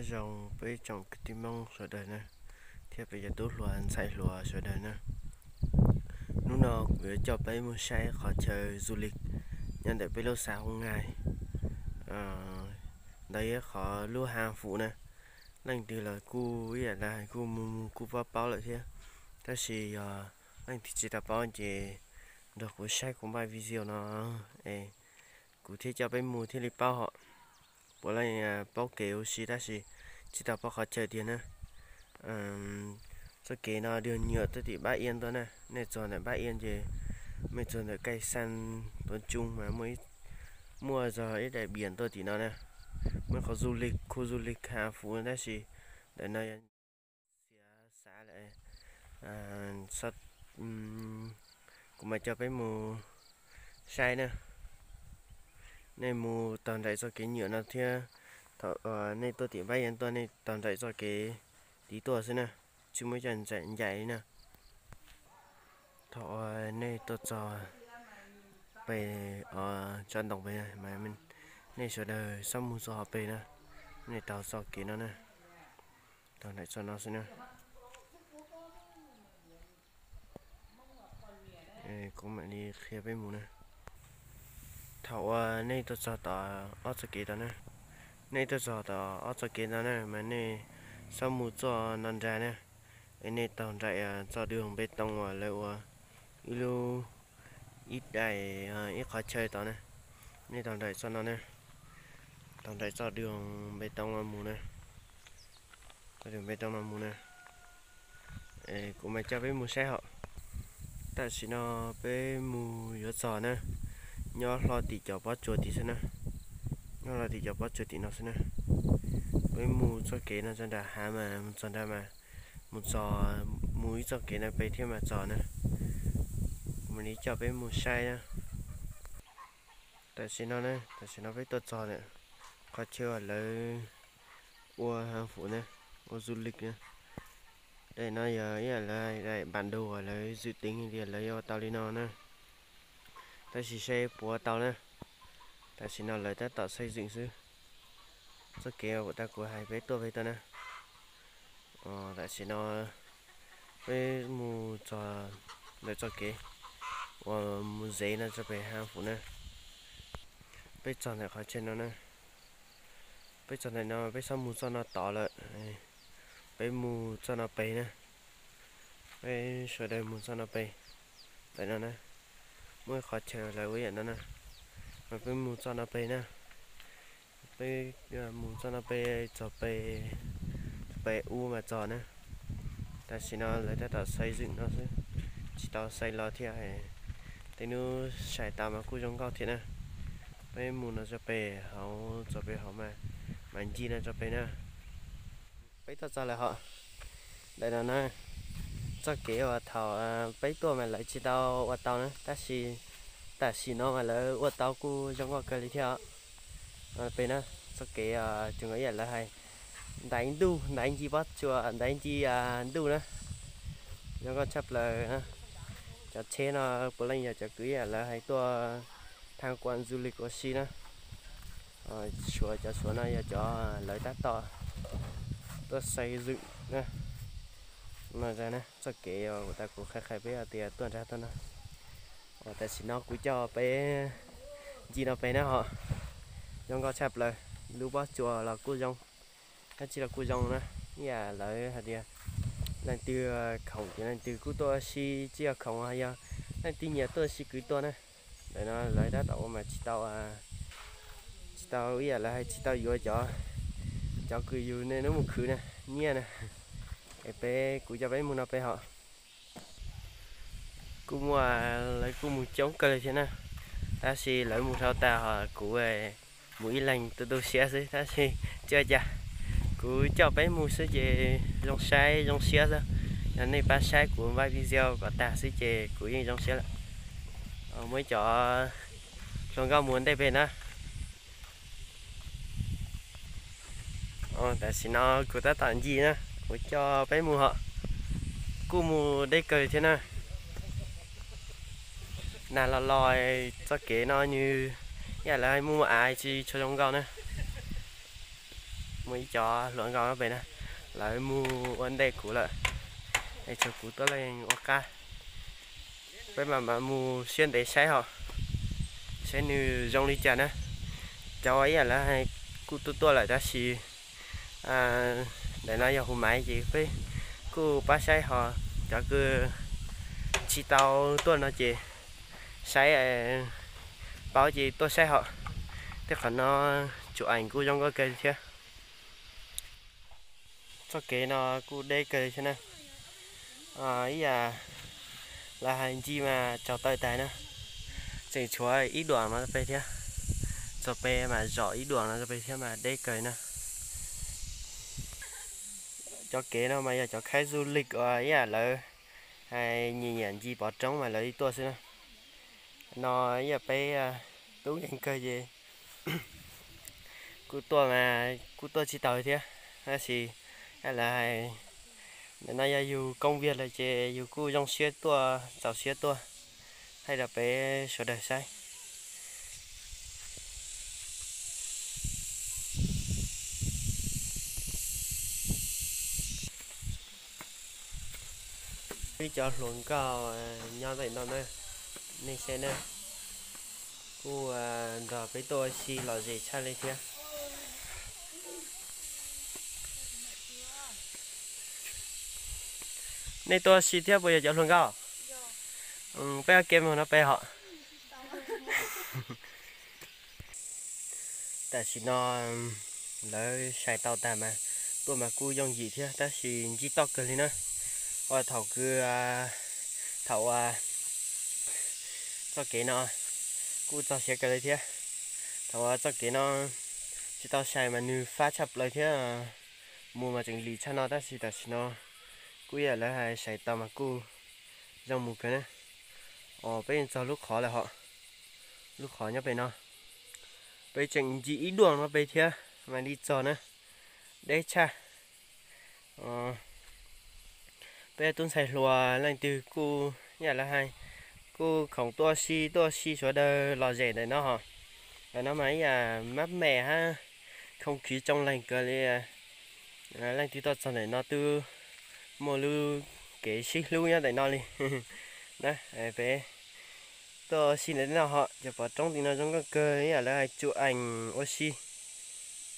Nyob zoo peb tsoom kwv tij Hmoob sawv daws na, thiab peb cov tub hluas ntxhais hluas sawv daws na. Hnub no kuv yuav coj peb mus saib qhov chaw du lịch nyob ntawm peb lub xav Hoo Ngai, ntawd yog qhov lub Hav Fum na. Leej twg los kuj ib yam li kuj mus mus kuj paub paub lawm thiab, tab sis yog leej twg tsis tau paub ces nrog kuv saib kuv npaj video no es kuv thiaj coj peb mus thiaj li paub hom. Puav leej paub kev huv si tab sis tsis tau paub qhov chaw tiag na. Txoj kev no dwg nyuam tuaj tim Npab Iab tuaj na, nej txog ntawm Npab Iab ces, nej txog ntawm Kaij Xaj Tuam Tsuj mas muaj, muaj zog ib daim npias tuaj tim no na, muaj qhov du lịch, khu du lịch Hav Fum tab sis ntawm no yog xiav xav lawm. Kuv mam coj peb mus saib na. Nej mus taug nraim txoj kev nyuam no thiab, thaum nej tuaj tim Npab Iab tuaj nej taug nraim txoj kev tid tuaj xwb na, tsis muaj coj ncaim li na. Thaum uas nej tuaj txog pem tsob ntoo pem, nej sawv daws xob mus txog hauv pem na, nej taug txoj kev no na, taug nraim txoj no xwb na. Kuv mam li qhia peb mus na. Thaum uas nej tuaj txog tom ob txoj kev tod na, nej tuaj txog tom ob txoj kev tod na mas nej xob mus txoj no nrag na, es nej taug nraim txoj dwg npe too uas lawv ua ib lub, ib daim, ib qhov chaw tod na. Nej taug nraim txoj no na, taug nraim txoj dwg npe too no mus na, txoj dwg npe too no mus na. Kuv mam coj peb mus saib hom. Tam sim no peb mus yuav txog na, nyob hlo tim cov pob tsuas tim xwb na, nyob hlo tim cov pob tsuas tim no xwb na. Peb mus txoj kev no txog nram hav mas mus txog nrad mas, mus txog, mus ib txoj kev no pem thiab mas txog na. Kuv mam li coj peb mus saib na. Tam sim no na, tam sim no peb tuaj txog lawm qhov chaw uas lawv ua Hav Fum na, ua du lịch na. Daim no yog ib yam li daim bản đồ uas lawv dự tính tias lawv yuav ua tau li no na, tab sis seb puas ua tau na. Tam sim no lawv tab tom xây dựng xwb. Txoj kev uas tag kuv hais peb tuaj pem tod na. Tam sim no peb mus txog ntawm txoj kev uas mus ze no txog pem Hav Fum na. Peb txog ntawm qhov chaw no na, peb txog ntawm no peb xob mus txoj no tod lawm, peb mus txoj no pem na. Peb sawv daws mus txoj no pem, ntawm no na, muaj ib qhov chaw lawv ua yam no na, mas peb mus txoj no pem na. Peb mus txoj no pem txog pem, pem ub mas txog na. Tam sim no lawv tab tom xây dựng no xwb, tsis tau xây los thiab. Tej hnub sai tau mas kuj zoo nkauj thiab na. Peb mus no txog pem hauv, txog pem hauv mas, mas ncig no txog pem na. Peb tuaj txog lawm hos. Ntawm no na, txoj kev uas thaum peb tuaj mas lawv tsis tau ua tau na, tab sis tam sim no mas lawv ua tau kuj zoo nkauj kawg li thiab os. Pem na, txoj kev tseem ib yam lawv hais, ntaiv ntuj, ntaiv ncig pob tsuas, ntaiv ncig ntuj na. Zoo nkauj tshaj plaws na. Cov tsheb no puav leej yog cov kwv ib yam lawv hais tuaj tham quan du lịch ua si na. Suav, cov Suav no yog cov lawv tab tom tuaj xây dựng na. No na, txoj kev uas tas kuv qhia qhia peb hais tias tuaj nrad tuaj no. Tam sim no kuv coj peb ncig no pem na hos. Zoo nkauj tshaj plaws, lub pob tsuas los kuj zoo, dab tsi los kuj zoo na. Ib yam lawv hais tias leej twg khoom ces leej twg kuj tuaj ua si, tsis yog khoom, yog leej twg nyiam tuaj ua si kuj tuaj na. Ntawm no lawv tab tom ua mas tsis tau, tsis tau, ib yam lawv hais tsis tau yuav cov, cov kws yug nej hnub mus khwv na, nyiaj na. Es peb, kuv coj peb mus no pem hos. Kuj muaj, lawv kuj mus coob kawg li thiab na, tab sis lawv mus dhau tas hos kuv mus ib leeg tu tu siab xwb, tab sis tsis ua cas. Kuv coj peb mus xwb ces zoo saib zoo siab xwb. Yog nej pab saib kuv npaj video kom tag xwb ces kuv yeej zoo siab lawm. Muaj ib cov hluas nkauj mus ua ntej pem na. Tam sim no kuv tab tom ncig na, kuv coj peb mus hos. Kuj mus deb kawg thiab na. Nag los los txoj kev no nws ib yam li muaj muaj av tsis tshua zoo nkauj na. Muaj ib cov hluas nkauj no pem na, lawv mus ua ntej kuv lawm, es tshuav kuv tuaj leej ua qab. Peb mam mam mus siab ntev saib hos, saib nws zoo li cas na. Cov ib yam lawv hais kuj tuaj tuaj lawm tab sis ntawm no yog huv maiv ces peb kuj pab saib hos, cov kws tsis tau tuaj no ces saib paub ces tuaj saib hos. Tej qhov no tsuas ees kuj zoo nkauj kawg thiab. Txoj kev no kuj deb kawg thiab na. Ib yam lawv hais ncig mas tsaus taw tas na, tseem tshuav ib duam no pem thiab, txog pem mas zom ib duam no pem thiab mas deb kawg na. Cov kev no mas yog cov khaib du lịch uas ib yam lawv hais nyiam nyiam ncig pov roob mas lawv li tuaj xwb na. No ib yam peb tub nkeeg kawg ces kuj tuaj mas kuj tuaj tsis tau thiab, tab sis lawv hais ntawm no yog yus công việc lawm ces yus kuj zoo siab tuaj, txaus siab tuaj thaij rau peb sawv daws saib. Ib cov hluas nkauj nyob ntawm no na, nej saib na, kuj nrog peb tuaj ua si lom zem tshaj li thiab. Nej tuaj ua si thiab puas yog cov hluas nkauj? Peb ua ke mus no peb hos. Tam sim no lawv sai tau tag mas tuaj mas kuj yooj yim thiab tab sis ncig toj kawg li na. Ua thaum kws, thaum uas txoj kev no kuj txog siav kawg li thiab. Thaum uas txoj kev no tsis tau sai mas nws fab tshaj plaws thiab, mus mas tseem lim tshaj no tab sis tam sim no kuj ib yam lawv hais sai tau mas kuj zoo mus kawg na. Os, peb txog lub qhov lawm hos, lub qhov nyob pem no. Peb tseem ncig ib duam no pem thiab mam li txog na, deb tshaj. Peb tub ntxhais hluas leej twg kuj ib yam lawv hais, kuj khoom tuaj ua si tuaj ua si sawv daws lom zem ntawm no hos. Ntawm no mas ib yam mab meem hab, không khí trong lành kawg li. Leej twg tuaj txog ntawm no twb muaj lub kev sib hlub nyob ntawm no li na. Peb tuaj ua si ntawm no hos, cov pov roob tim no zoo nkauj kawg ib yam lawv hais tsuas ees ua si.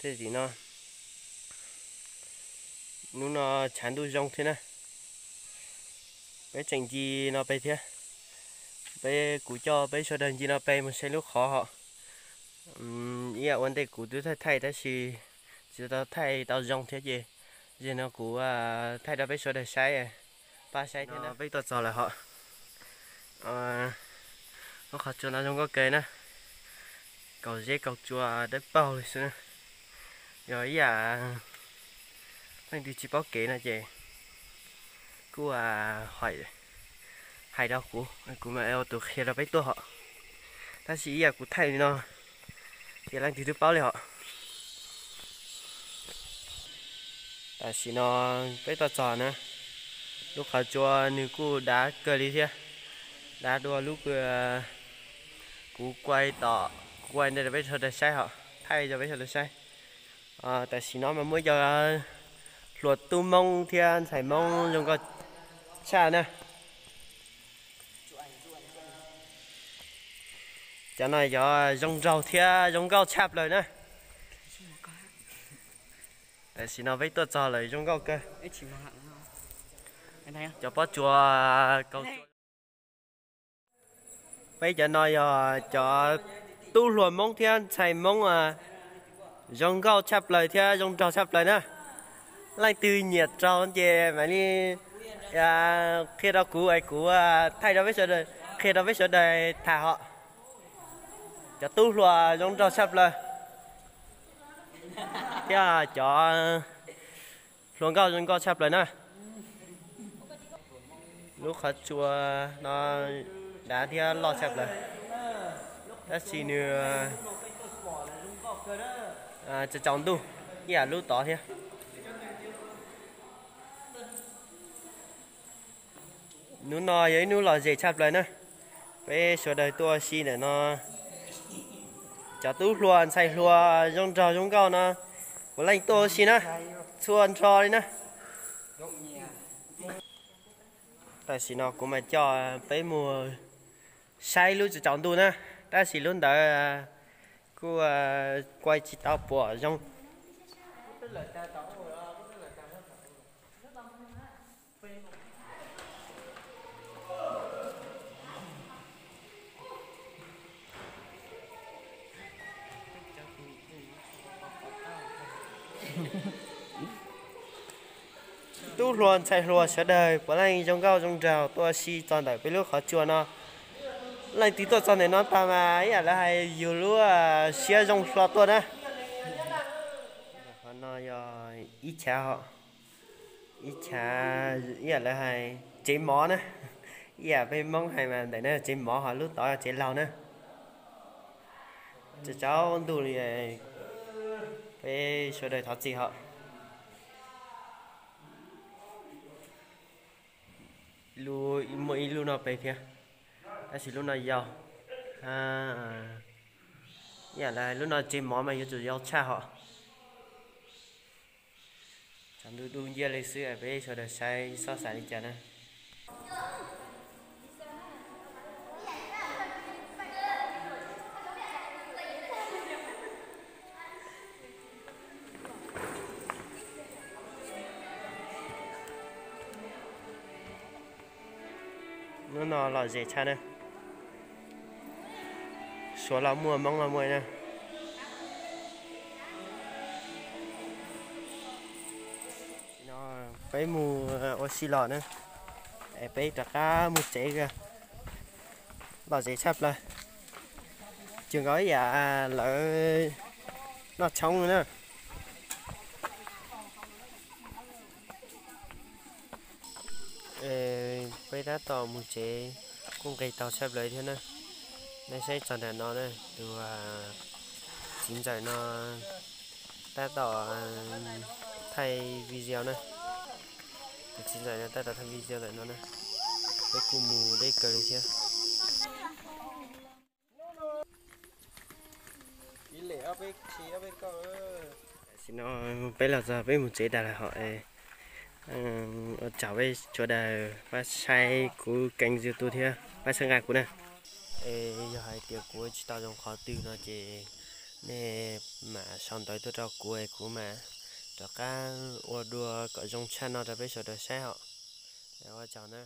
Tej tim no hnub no tshav ntuj zoo thiab na. Peb tseem ncig no pem thiab. Peb, kuv coj peb sawv daws ncig no pem mus saib lub qhov hos. Ib yam ua ntej kuv twb thaij thaij tab sis tsis tau thaij tau zoo thiab ces, ces no kuv thaij rau peb sawv daws saib, pab saib thiab na. Peb tuaj txog lawm hos. Lub qhov tsua no zoo nkauj kawg na, kaum zeb kaum tsua dawb paug li xwb na. Yog ib yam leej twg tsis paub kev no ces kuj hais rau kuv, kuv mam ua tus qhia rau peb tuaj hos. Tab sis ib yam kuv thaij li no ces leej twg twb paub li hos. Tam sim no peb tuaj txog na, lub qhov tsua nws kuj dav kawg li thiab. Dav dua lub kws kuv kuaj tom, kuv kuaj ntej rau peb sawv daws saib hos, thaij rau peb sawv daws saib. Tam sim no mas muaj cov hluas tub Hmoob thiab ntxhais Hmoob zoo nkauj tshaj na. Cov no cov zoo nraug thiab zoo nkauj tshaj plaws na. Tam sim no peb tuaj txog lawm zoo nkauj kawg. Cov pob tsuas kaus, peb cov no yog cov tub hluas Hmoob thiab ntxhais Hmoob zoo nkauj tshaj plaws thiab zoo nraug tshaj plaws na. Leej twg nyiam raug ces mam li qhia rau kuv es kuv thaij rau peb sawv daws, qhia rau peb sawv daws tham hos. Cov tub hluas zoo nraug tshaj plaws thiab cov hluas nkauj zoo nkauj tshaj plaws na. Lub qhov tsua no dav thiab loj tshaj plaws, tab sis nws tsaus ntuj ib yam lub tod thiab. Hnub no yog ib hnub lom zem tshaj plaws na. Peb sawv daws tuaj ua si ntawm no, cov tub hluas ntxhais hluas zoo nraug zoo nkauj no Puav leej tuaj ua si na, txhua nrho li na. Tam sim no kuv mam coj peb mus saib lub tsaus ntuj na, tab sis lub ntawd kuj kuaj tsis tau pom zoo. Tub hluas ntxhais hluas sawv daws puav leej zoo nkauj zoo nraug tuaj ua si txog ntawm peb lub qhov tsua no. Leej twg tuaj txog ntawm no tag mas ib yam lawv hais yus lub siab zoo hlo tuaj na. Qhov no yog ib chav, ib chav ib yam lawv hais tsev mov na. Ib yam peb Hmoob hais mas ntawm no tsev mov, ho lub tod tsev laug na. Tsaus ntuj li, peb sawv daws thov txim hos. Muaj ib lub no pem thiab, tab sis lub no yau. Ib yam lawv hais lub no tsev mov mas yuav tsum yau tshaj hos. Tsaus ntuj dub nciab li xwb, peb sawv daws saib xob xav li cas na. Hnub no lom zem tshaj na. Suav los muaj, Hmoob los muaj na. No peb mus ua si los na, es peb rov qab mus tsev. Lom zem tshaj plaws, tsuas nkaus ib yam lawv noj tshoob na. Peb tab tom mus tsev, kuj nqis tau tshaj plaws thiab na. Nej saib txog nram no na, tus txiv ntxawm no tab tom thaij video na. Tus txiv ntxawm no tab tom thaij video ntawm no na. Peb kuj mus deb kawg li thiab. Tam sim no peb los txog peb mus tsev tas lawm hos. Ua tsaug peb sawv daws pab saib kuv kênh YouTube thiab pab saib nqa kuv na. Es yog hais tias kuv ua tsis tau zoo qhov twg no ces nej mam sau ntawv tuaj rau kuv es kuv mam rov qab ua dua kom zoo tshaj no rau peb sawv daws saib hos. Ua tsaug na.